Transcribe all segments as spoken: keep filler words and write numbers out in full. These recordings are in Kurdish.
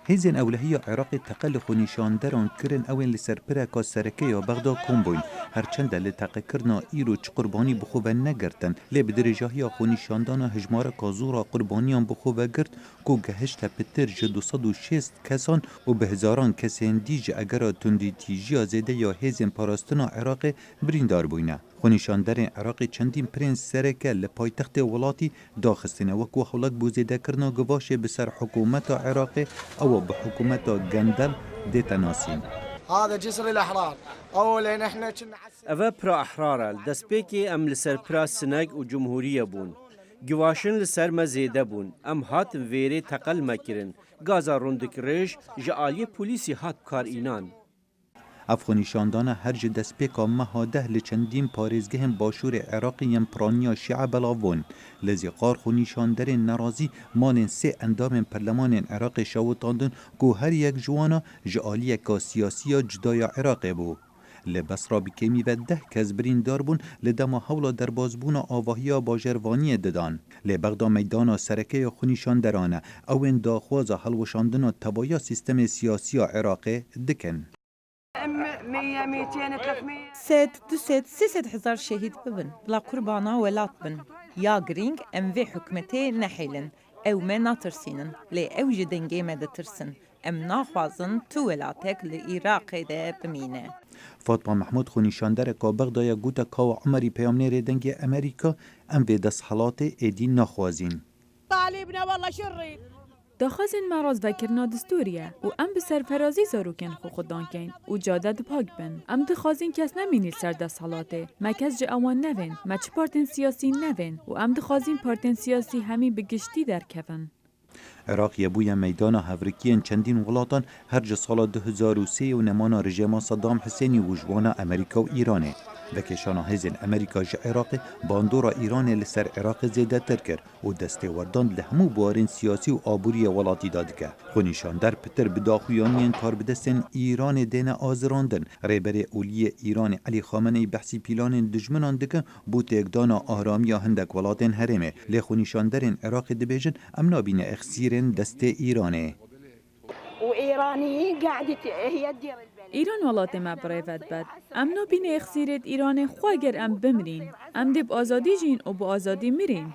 Hêzên ewlehiya Iraqê teqe li xwenîşanderan kirin, ew ên li ser pireka sereke ya Bexda kom bûyn. Her çende li teqekirina îro çi qurbanî bi xwe ve negirtin, lê bi dirêjahiya xwenîşandana hijmareka zor a qurbaniyan bi xwe ve girt, ku gehişte pitir ji du sed û şêst kesan û bi hezaran kesên dî ji egera tundîtîjiya zêde ya hêzên parastina Iraqê birîndar bûyne. Xwenîşanderên Iraqê çendîn pirên sereke li paytextê welatî daxistine, wek hewlek bo zêdekirina givaşê bi ser hikûmeta Iraqê, ew bi hikûmeta gendel dête nasîn. هذا جسر الأحرار. أول نحن كنا على السجن. Eve pira Ehrar e. Li destpêkê em li ser pira Sinek û Cumhuriye bûn. Givaşin li ser me zêde bûn. Em hatin vêrê teqe li me kirin. Gaza rundik rêj ji aliyê polîsî hat bikar înan. Ev xwenîşandana her ji destpêka meha deh li çendîn parêzgehên başûrê Iraqê yên piraniya Şîe belav bûn. Li Zîqar xwenîşanderên nerazî malên sê endamên perlemanên Iraqê şewitandin, ku her yek ji wana ji aliyeka siyasî ya cuda ya Iraqê bû. Li Besra bi kêmî ve deh kes birîndar bûn, li dema hewla derbazbûna avahiya bajarvaniyê didan. Lê Bexda meydana sereke ya xwenîşanderan e, ew ên daxwaza hilweşandina tevaya sîstemê siyasî ya Iraqê dikin. مية، ميتين، ثلاثمية. Sed, du sed, sê sed hezar şehîd bibin, bila qurbana welat bin. Ya girîng, em vê hikûmetê nehêlin. Ew me natirsînin, lê ew ji dengê me ditirsin. Em naxwazin tu welatek li Iraqê de bimîne. Fatma Mehmûd, xwenîşandereka Bexdayê, gote Kawa Umerî, peyamnêrê Dengê Amerîka, em vê desthilatê êdî naxwazîn. طالبنا والله شرير. Daxwazên me razvekirina distûrî ye û em bi serferazî zarokên xwe xwedan keyn û cade dipak bin. Em dixwazîn kes nemînî li ser desthilatê. Me kes ji ewan nevên, me çi partên siyasî nevên û em dixwazîn partên siyasî hemî bi giştî derkevin. Iraq yê bûye meydana hevrikiyên çendîn welatan her ji sala du hezar û sê û nemana rejîma Saddam Hisênî û ji wana Amerîka û Îranê. Vekêşana hêzên Amerîka ji Iraqê bandora Îranê li ser Iraqê zêdetir kir û destêwerdan li hemû buwarên siyasî û aboriyê welatî de dike. Xwenîşander pitir bi daxuyaniyên karbidestên Îranê dêne azirandin. Rêberê Olî yê Îranê Elî Xameneî behsî pîlanên dijminan dike bo têkdana aramiya hindek welatên herêmê. Lê xwenîşanderên Iraqê dibêjin, em nabîne exsîrên destê Îranê. وإيرانيين قاعدة هي تدير البلد. Îran welatê me bi rê ve dibet. Em nabîne exsîrêt Îranê xwe ger em bimirîn. Em dê bi azadî jîn û bi azadî mirîn.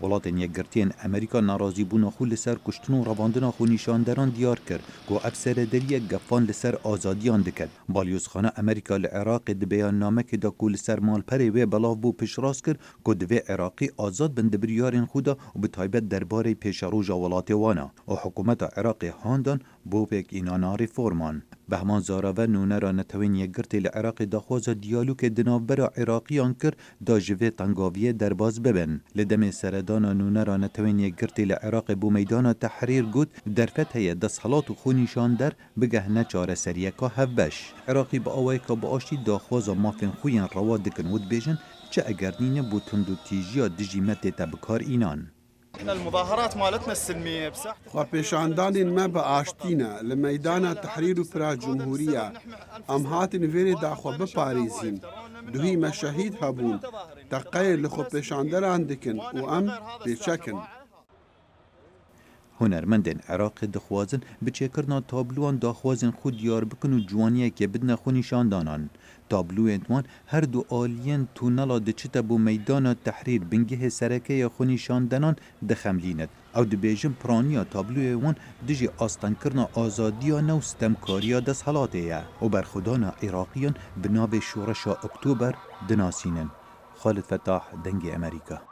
Welatên Yekgirtiyên Amerîka nerazîbûna xwe li ser kuştin û revandina xwenîşanderan diyar kir, ku ev serederiye gefan li ser azadiyan dikin. Balyozxana Amerîka li Iraqê di beyannamekê de ku li ser malperê wê belav bû piştrast kir, ku divê Iraqî azad bin di biryarên xwe de û bi taybet derbarê pêşeroja welatê wan e û hikûmeta Iraqê handan bo pêkînana reforman. Behman Zarave, nûnera Netewên Yekgirtî li Iraqê daxwaza diyalogê di navbera Iraqiyan kir, da ji vê tengaviyê derbas bibin. Li demê seredana nûnera Netewên Yekgirtî li Iraqê bo Meydana Tehrîr got, derfet heye desthilat û xwenîşander bigehne çareseriyeka hevbeş. Iraqî bi awayeka bi aştî daxwaza mafên xwe yên rewa dikin û dibêjin, çi eger nîne bo tundûtîjiya dijî me tête bikar înan. احنا المظاهرات مالتنا السلمية بساحة. Xwepêşandanên me bi aştî ne. Li meydana Tehrîr û Pira Cumhuriye em hatin vêrê daxwe biparêzîn. Duhî me şehîd hebûn. Teqeyê li xwepêşanderan dikin û em pêçek in. Hunermendên Iraqê dixwazin bi çêkirina tabloyan daxwazên xwe diyar bikin û ciwaniyekê bidine xwenîşandanan. Tabloyên wan her du aliyên tunela diçite bo Meydana Tehrîr, bingehê sereke ya xwenîşandenan, dixemlînit. Ew dibêjin piraniya tabloyê wan dijî astengkirina azadiyan e û sitemkariya desthilatê ye û berxwedana Iraqiyan bi navê Şoreşa Oktober dinasînin. Xalid Fetah, Dengê Amerîka.